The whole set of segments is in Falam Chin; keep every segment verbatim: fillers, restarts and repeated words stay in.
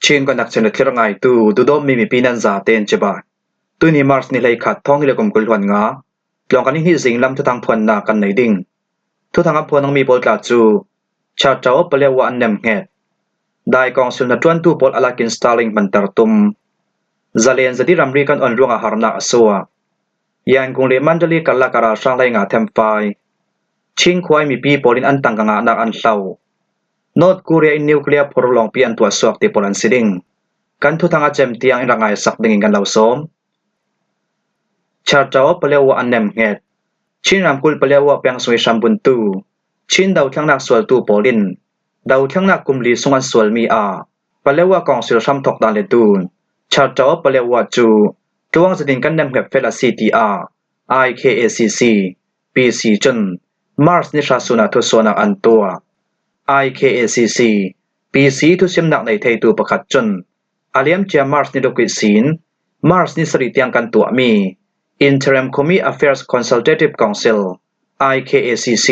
Chin Connection a thlir ngaitu, duhdawtmi mipi nan zaten cibai. Tuni March ni hleikhat, thawng hnih le kum kul hluan nga, tlawng kan hnih zing lam thuthang phuanna kan nei ding. Thuthang a phuan mi pawl tla cu Charter of Paletwa an nemnghet. Dai Council hnaṭuantu pawl a lakin Starlink hmanter tum. Zalen zadi ramri kan on ruangah harnak a suak. Yangon le Mandalay karlak a ralhrang hleinga themfai. Chin khua mipi pawl in an tangka ngahnak an hlo. North Korea in nuclear phurlawngpi an tuahsuak ti pawl an si ding. Kan thuthang a cem tiang in rak ngaisak dingin kan lo sawm. Charter of Paletwa an nemnghet. Chin ramkulh Paletwa peng sung i hrambuntu, Chin dothlengnak sualtu pawl in dothlengnak kum li sung an sualmi ah Paletwa Council hramthawk dan le dun, Charter of Paletwa cu tluang zetin kan nemnghet fel a si, tiah I K A C C, P C cun March ni hra sun ah thusuahnak an tuah. I K A C C, P C thusimnak nei theitu pakhat cun a liamcia March ni ruk ihsin March ni sarih tiang kan tuahmi Interim Khumi Affairs Consultative Council, I K A C C,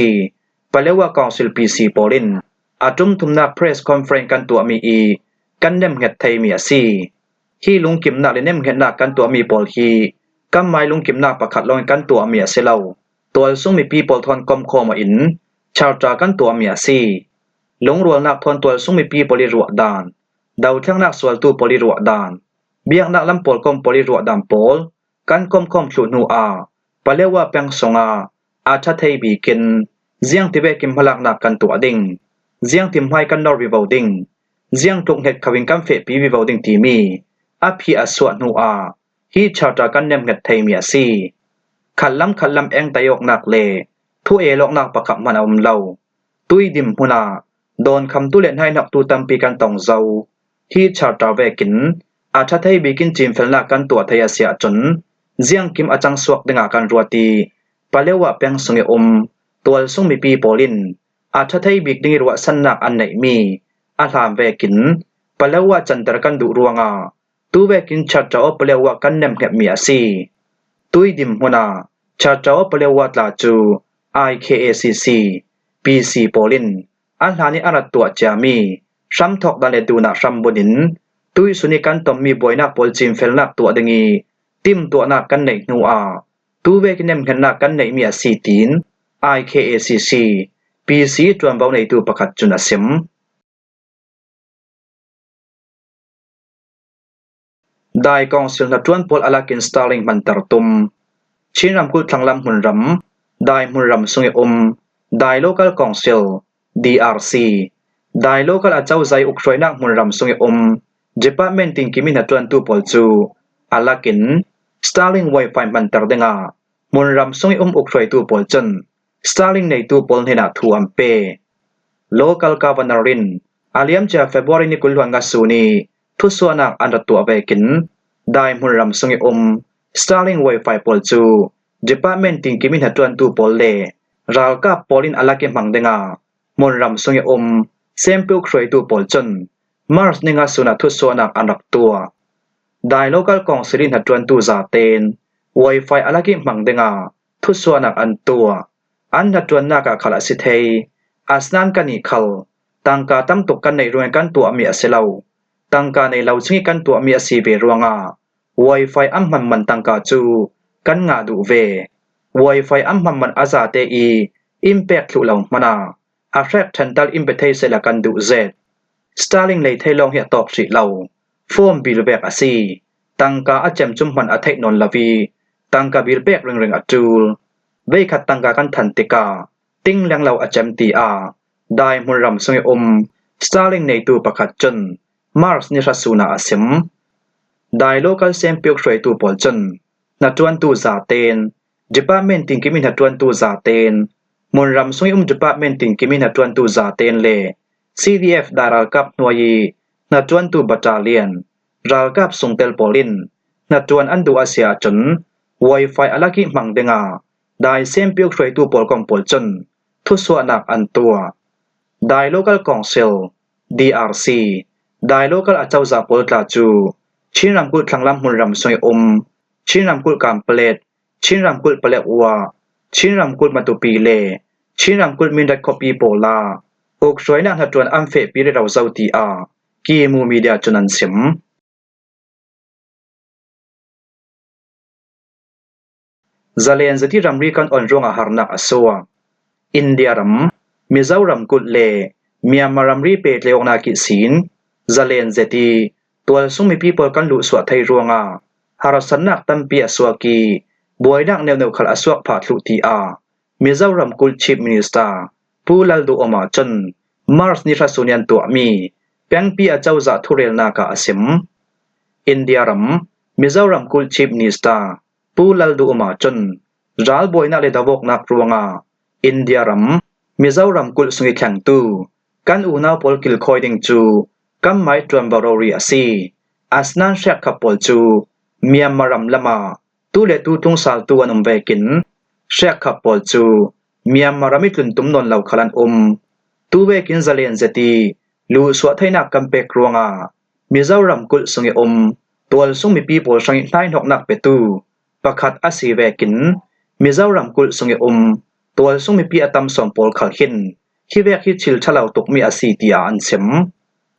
Paletwa Council P C pawl in a ṭum thumnak press conference kan tuahmi i kan nemnghet theimi a si. Hi lungkimnak le nemnghetnak kan tuahmi pawl hi kanmai lungkimnak pakhat lawngin kan tuahmi a si lo. Tualsung mipi pawl thawn komkhawm in charter kan tuahmi a si. Lungrualnak thawn tualsung mipi pawl i ruahdan, dothlengnak sualtu pawl i ruahdan, biaknak lam pawl kom pawl i ruahdan pawl kan komkhawm thluh hnu ah Paletwa peng sungah a ṭha thei bikin ziang tivekin hmalaknak kan tuah ding, ziang timhmai kan nor vivo ding, ziang tluk hnget kho in kan fehpi vivo ding timi a phi a suah hnu ah hi charter kan nemnghet theimi a si. Khatlam khatlam engtai awknak le thu el awknak pakhat hman a um lo. Tuidim hmun ah dawnkhamtu le hnaihnoktu tampi kan tong zo. Hi charter vekin a ṭha thei bikin cinfelnak kan tuah thei a si ahcun ziangkim a cang suak dingah kan ruat i Paletwa peng sung i um tualsung mipi pawl in a ṭha thei bik ding i ruahsannak an neihmi a hlan vekin Paletwa canter kan duh ruangah tu vekin Charter of Paletwa kan nemhngetmi a si. Tuidim hmun ah Charter of Paletwa tla cu I K A C C, P C pawl in a hlan i a rak tuah ciami hramthawk dan le dun ah hrambun in tuihsun i kan tommi buainak pawl cinfelnak tuah ding i timtuahnak kan neih hnu ah tu vekin nemhngetnak kan neihmi a si, tiin I K A C C, P C ṭuanvo neitu pakhat cun a sim. Dai Council hnaṭuan pawl a lakin Starlink hmanter tum. Chin ramkulh thlanglam hmunram, Dai hmunram sung i um Dai Local Council, D R C, Dai Local a cozah i ukhruainak hmunram sung i um department tinkim i hnaṭuantu pawl cu a lakin Starlink Wi-Fi hmanter dingah hmunram sung i um ukhruaitu pawl cun Starlink neitu pawl hnenah thu an pe. Local Governor in a liamcia February ni kul hluan nga sun i thusuahnak an rak tuah vekin Dai hmunram sung i um Starlink Wi-Fi pawl cu department tinkim i hnaṭuantu pawl le ralkap pawl in a lak i hmang dingah hmunram sung i um sempi ukhruaitu pawl cun March ni nga sun ah thusuahnak an rak tuah. Dai Local Council i hnaṭuantu zaten Wi-Fi a lak i hmang dingah thusuahnak an tuah. An hnaṭuannak ah khal a si thei. Asinain kannih khal tangka tam tuk kan neih ruangin kan tuahmi a si lo. Tangka nei lo cing i kan tuahmi a si ve ruangah Wi-Fi an hmanman tangka cu kan ngah duh ve. Wi-Fi an hmanman a zate i in pek thluh lo hmanh ah a hrek ṭhantal in pe thei sehla kan duh zet. Starlink lei thei lawng hi a tawk hrih lo. Phone bill vek a si. Tangka a cem cu hman a theih nawn lo i tangka bill pek ringring a ṭul. Veikhat tangka kan than tikah ting lenglo a cem, tiah Dai hmunram sung i um Starlink neitu pakhat cun March ni hra sun ah a sim. Dai Local sempi ukhruaitu pawl cun hnaṭuantu zaten, department tinkim i hnaṭuantu zaten, hmunram sung i um department tinkim i hnaṭuantu zaten le C D F Dai ralkap hnuai i hnaṭuantu battalion, ralkap sungtel pawl in hnaṭuan an duh a si ahcun Wi-Fi a lak i hmang dingah Dai sempi ukhruaitu pawl kom pawl cun thusuahnak an tuah. Dai Local Council, D R C, Dai Local a cozah pawl tla cu Chin ramkulh thlanglam hmunram sung i um Chin ramkulh Kanpalet, Chin ramkulh Paletwa, Chin ramkulh Matupi le Chin ramkulh Mindat khuapi pawl ah ukhruainak hnaṭuan an fehpi rero zo, tiah Kimu Media cun an sim. Zalen zeti ramri kan on ruangah harnak a suak. India ram, Mizoram kulh le Myanmar ramri pehtlaihawknak ihsin zalen zeti tualsung mipi pawl kan luhsuah thei ruangah harsatnak tampi a suak ih buainak neuhneuh khal a suak phah thluh, tiah Mizoram kulh Chief Minister Pu Lalduhoma cun March ni hra sun ih an tuahmi pengpi acozah thurelnak ah a sim. India ram, Mizoram kulh Chief Minister Pu Lalduhoma cun ralbuainak le davawknak ruangah India ram, Mizoram kulh sungih thlengtu kan unau pawl kilkhawi ding cu kanmai ṭuanvo rori a si. Asinain hriakkhap pawl cu Myanmar ram lamah tu le tu tlung saltu an um vekin hriakkhap pawl cu Myanmar ram ih tluntum nawn lo khal an um. Tu vekin zalen zeti luhsuah theinak kan pek ruangah Mizoram kulh sungih um tualsung mipi pawl hrangih hnaihnawknak petu pakhat a si vekin Mizoram kulh sungih um tualsung mipi a tam sawn pawl khal hin hivek hi thil ṭha lo tukmi a si, tiah an sim.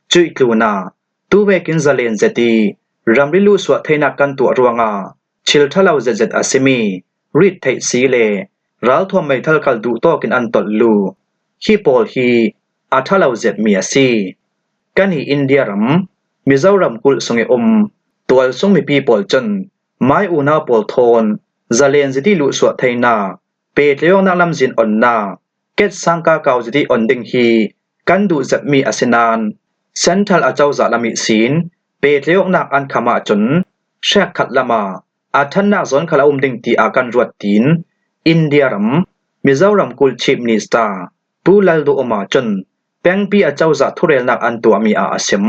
Cuih tlunah tu vekin zalen zeti ramri luhsuah theinak kan tuah ruangah thil ṭha lo zetzet a simi rit theih si le ralthuam meithal khal duhtawk in an tolh luh. Hi pawl hi a ṭha lo zetmi a si. Kan ih India ram, Mizoram kulh sungih um tualsung mipi pawl cun mai unau pawl thawn zalen zeti luhsuah theinak, pehtlaihawknak lamzin onnak, ketsang kakau zeti on ding hi kan duh zetmi a si nain, Central acozah lam ihsin pehtlaihawknak an kham ahcun hriakkhat lamah a ṭhatnak zawn khal a um ding tiah kan ruat, tiin India ram, Mizoram kulh Chief Minister Pu Lalduhoma cun pengpi acozah thurelnak an tuahmi ah a sim.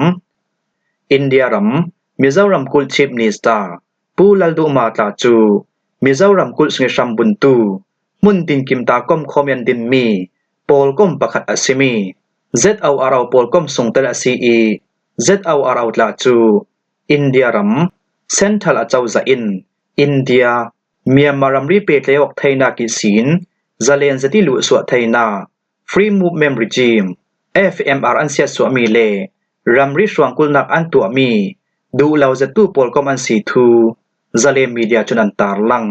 India ram, Mizoram kulh Chief Minister Pu Lalduhoma tla cu Mizoram kulh sungih hrambuntu hmun dinkimta komkhawm ih an dinmi pawlkom pakhat a simi Z O R O pawlkom sungtel a si ih, Z O R O tla cu India ram, Central acozah in India, Myanmar ramri pehtlaihawk theinak ihsin zalen zeti luhsuah theinak, Free Movement Regime, F M R an siatsuahmi le ramri hruangkulhnak an tuahmi duh lo zettu pawlkom an si thu Zalen Media cun an tarlang.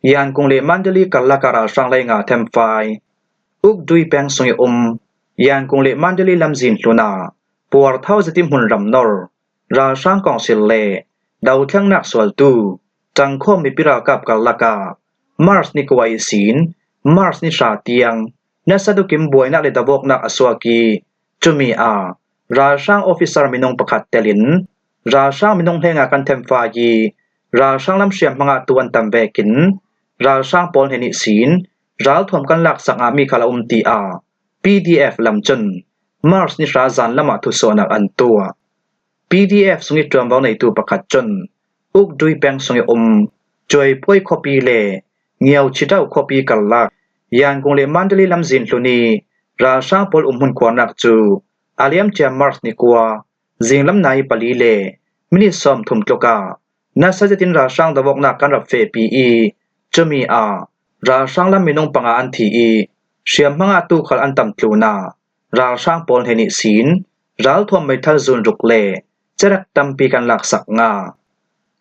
Yankung le Mandalay karlak ah ralhrang lei nga themfai. Ukdui peng sungih um Yankung le Mandalay lamzin hlun ah puarthau zeti hmun ramnor, ralhrang kawngsil le dothlennak sualtu ṭangkhawm mipi ralkap karlak ah March ni kua ihsin March ni hra tiang nasa tukin buainak le davawknak a suak ih, cumi ah ralhrang officer minung pakhat telin ralhrang minung hleinga kan themfai ih, ralhrang lam hriamhma ngahtu an tam vekin ralhrang pawl hnen ihsin ralthuam kan laksak ngahmi khal a um, tiah P D F lam cun March ni hra zan lamah thusuahnak an tuah. P D F sungih ṭuanvo neitu pakhat cun Ukdui peng sungih um Cuaipuai khuapi le Ngiauchidau khuapi karlak Yankung le Mandalay lamzin hlun ih ralhrang pawl umhmun khuarnak cu a liamcia March ni kua zinglam nai pali le minit sawmthum tluk ah nasa zetin ralhrang davawknak kan rak fehpi ih, cumi ah ralhrang lam minung panga an thi ih, hriamhma ngahtu khal an tam tlunah ralhrang pawl hnen ihsin ralthuam meithal zun ruk le cerek tampi kan laksak ngah.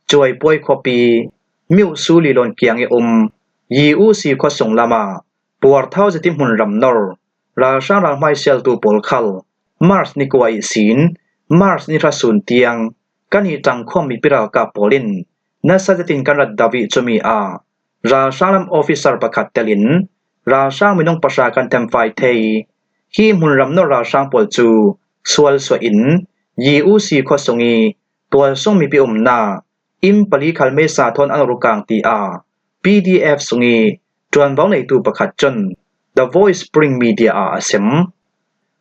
Cuaipuai khuapi Miuh Su Lilawn kiang ih um Yi U Si khuasung lamah puarthau zeti hmun ramnor, ralhrang ralhmai sialtu pawl khal March ni kua ihsin March ni hra sun tiang kan ih ṭangkhawm mipi ralkap pawl in nasa zetin kan rat do ih, cumi ah ralhrang lam officer pakhat telin ralhrang minung pahra kan themfai thei. Hi hmun ramnor ralhrang pawl cu sual suah in Yi U Si khuasung ih tualsung mipi umnak inn pali khal meisa thawn an rukang, tiah P D F sungih ṭuanvo neitu pakhat cun The Voice Spring Media ah a sim.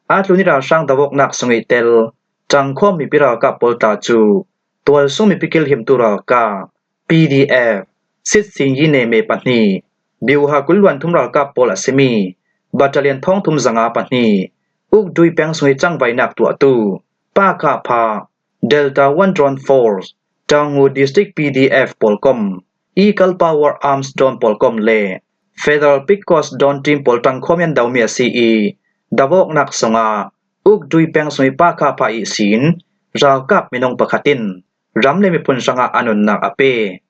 Aa tlun ih ralhrang davawknak sungih tel ṭangkhawm mipi ralkap pawl tla cu tualsung mipi kilhimtu ralkap P D F, Sitsin Yineme pahnih, Biuha kul luan thum ralkap pawl a simi Battalion thawng thum zanga pahnih, Ukdui peng sungih cangvainak tuahtu Pa Kha Pha, Delta One Drone Force, Taungu District P D F pawlkom, Eagle Power Arms Drone pawlkom le Federal Peace Corps Dawn Team pawl ṭangkhawm in an domi a si i, davawknak sungah Ukdui peng sung i Pakha phah ihsin ralkap minung pakhat in ram le miphun hrangah a nunnak a pe.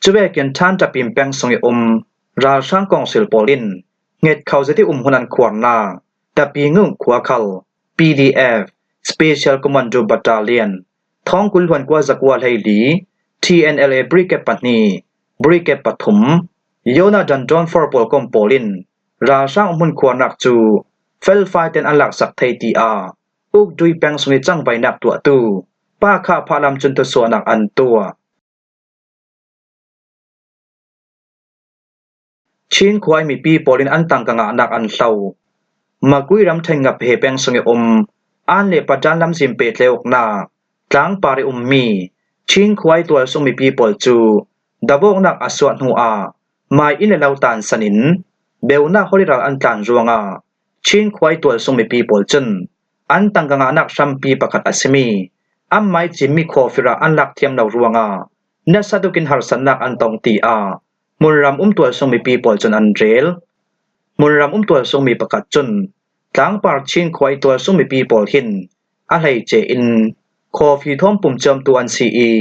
Cuvekin Than Tapim peng sung i um ralhrang kawngsil pawl in Nget Khau zet i um hun an khuarnak Tapingung khua khal P D F Special Commando Battalion, thawng kul hluan kua zakua hleili, T N L A Brigade pahnih, Brigade pathum, Yona Dandon Four pawl kom pawl in ralhrang um hun khuarnak cu felfai ten an laksak thei, tiah Ukdui peng sung i cangvainak tuahtu Pakha phah lam cun thusuahnak an tuah. Chin khua i mipi pawl in an tangka ngahnak an hloh. Makui ramṭhen Ngaphe peng sung i um An le Padan lamzin pehtlaih awknak tlangpar i ummi Chin khua i tualsung mipi pawl cu davawknak a suah hnuah mai inn le lo tansan in beunak holi ral an tlan ruangah Chin khua i tualsung mipi pawl cun an tangka ngahnak hrampi pakhat a simi anmai cimmi coffee rah an lak thiam lo ruangah nasa tukin harsatnak an tong, tiah hmunram um tualsung mipi pawl cun an rel. Hmunram um tualsung mi pakhat cun tlangpar Chin khua i tualsung mipi pawl hin a hleice in coffee thawm pum ciamtu an si i,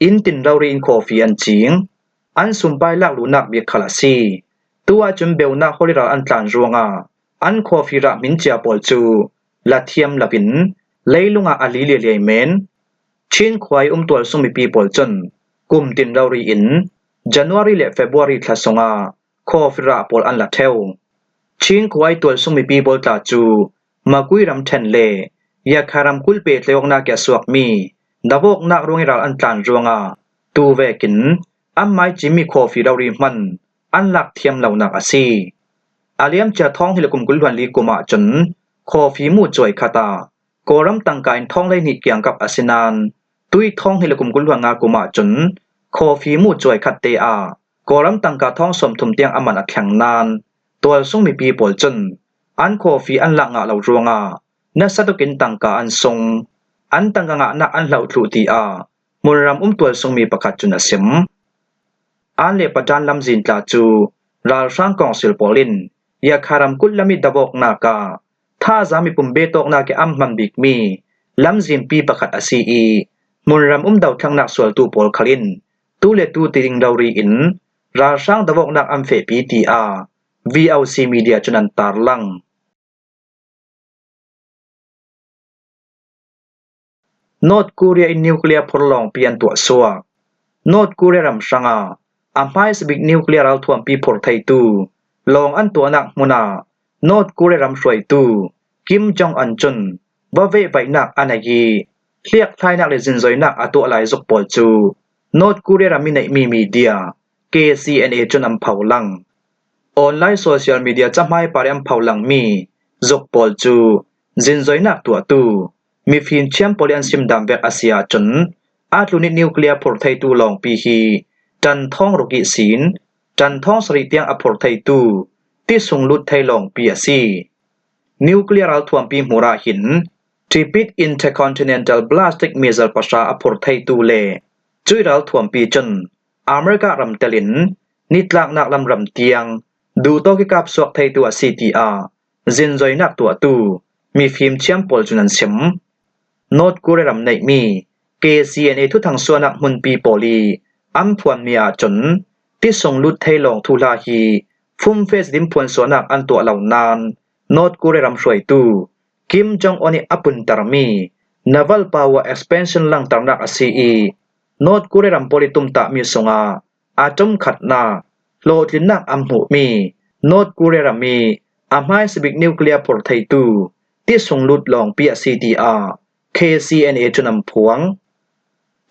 inn tin rori in coffee an cing. An sumpai lak luhnak bik khal a si. Tu ahcun beunak holi ral an tlan ruangah an coffee rah hmin cia pawl cu la thiam loin leilungah a li lialiai men. Chin khua i um tualsung mipi pawl cun kum tin rori in January le February thla sungah coffee rah pawl an la ṭheu. Chin khua i tualsung mipi pawl tla cu Makui ramṭhen le Yakha ramkulh pehtlaih awknak i a suakmi davawknak ruang i ral an tlan ruangah tu vekin anmai cimmi coffee rori hman an lak thiam lonak a si. A liamcia thawng hnih le kum kul hluan li kum ahcun coffee mu cuai khat ah Kawlram tangka in thawng hleihnih kiangkap a si nain tui thawng hnih le kum kul hluan nga kum ahcun coffee mu cuai khat te ah Kawlram tangka thawng sawmthum tiang a man a thleng nain tualsung mipi pawl cun an coffee an lak ngah lo ruangah nasa tukin tangka an sung. An tangka ngahnak an hloh thluh, tiah hmunram um tualsung mi pakhat cun a sim. An le Padan lamzin tla cu ralhrang kawngsil pawl in Yakha ramkulh lam i davawknak ah thazaang mipum betawknak i an hman bikmi lamzinpi pakhat a si i, hmunram um dothlengnak sualtu pawl khal in tu le tu ti ding rori in ralhrang davawknak an fehpi, tiah V O C Media cun an tarlang. North Korea in nuclear phurlawngpi an tuahsuak. North Korea ram hrangah a hmaisa bik nuclear ralthuampi phur theitu lawng an tuahnak hmunah North Korea ram hruaitu Kim Jong Un cun va vehvaihnak a nei i, hliakthlainak le zinzoinak a tuah lai zuk pawl cu North Korea ram i neihmi media K C N A cun an pholang. Online social media cahmai par i an pholangmi zuk pawl cu zinzoinak tuahtu mifim thiam pawl i an simdan vek a si ahcun, a tlun i nuclear phur theitu lawngpi hi ṭan thawng ruk ihsin ṭan thawng sarih tiang a phur theitu ti sunglut thei lawngpi a si. Nuclear ralthuampi hmur ah hin Tibet Intercontinental Ballistic Missile pahra a phur theitu le cui ralthuampi cun America ram telin nitlaknak lam ram tiang duhtawk i kapsuak theitu a si, tiah zinzoinak tuahtu mifim thiam pawl cun an sim. North Korea ram neihmi K C N A thuthang suahnak hmunpi pawl i an phuanmi ahcun ti sunglut thei lawng thuhla hi fumfe zetin phuansuahnak an tuah lo nain North Korea ram hruaitu Kim Jong Un i a puntermi naval power expansion langternak a si i, North Korea ram pawl i tumtahmi sungah a ṭum khatnak hlawhtlinnak an hmuhmi North Korea ram i a hmaisa bik nuclear phur theitu ti sunglut lawngpi a si, tiah K C N A cun an phuang.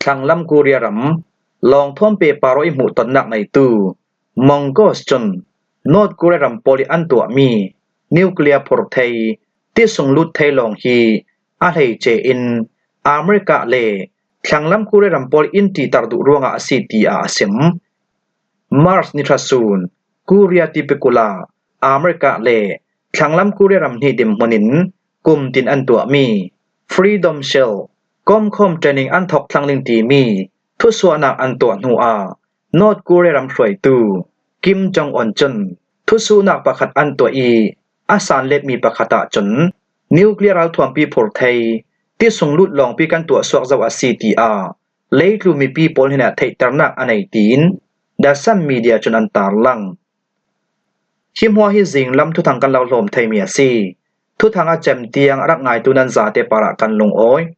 Thlanglam Korea ram lawngthawn pehpar aw i hmuhtonnak neitu Mongos cun North Korea ram pawl i an tuahmi nuclear phur thei ti sunglut thei lawng hi a hleice in America le Thlanglam Korea ram pawl in ṭihter duh ruangah a si, tiah a sim. March ni hra sun, Korea tipikul ah America le Thlanglam Korea ram hnih dinhmun in kum tin an tuahmi Freedom Shield komkhawm training an thawk thlang ding timi thusuahnak an tuah hnuah North Korea ram hruaitu Kim Jong Un cun thusuhnak pakhat an tuah i a sanlet mi pakhat ah cun nuclear ralthuampi phur thei ti sunglut lawngpi kan tuah suak zo a si tiah leitlun mipi pawl hnenah theihternak a nei tiin The Sun Media cun an tarlang. Hi hmuah hi zinglam thuthang kan lo hlawm theimi a si. Thuthang a cem tiang a rak ngaitu nan zate parah kan lungawi.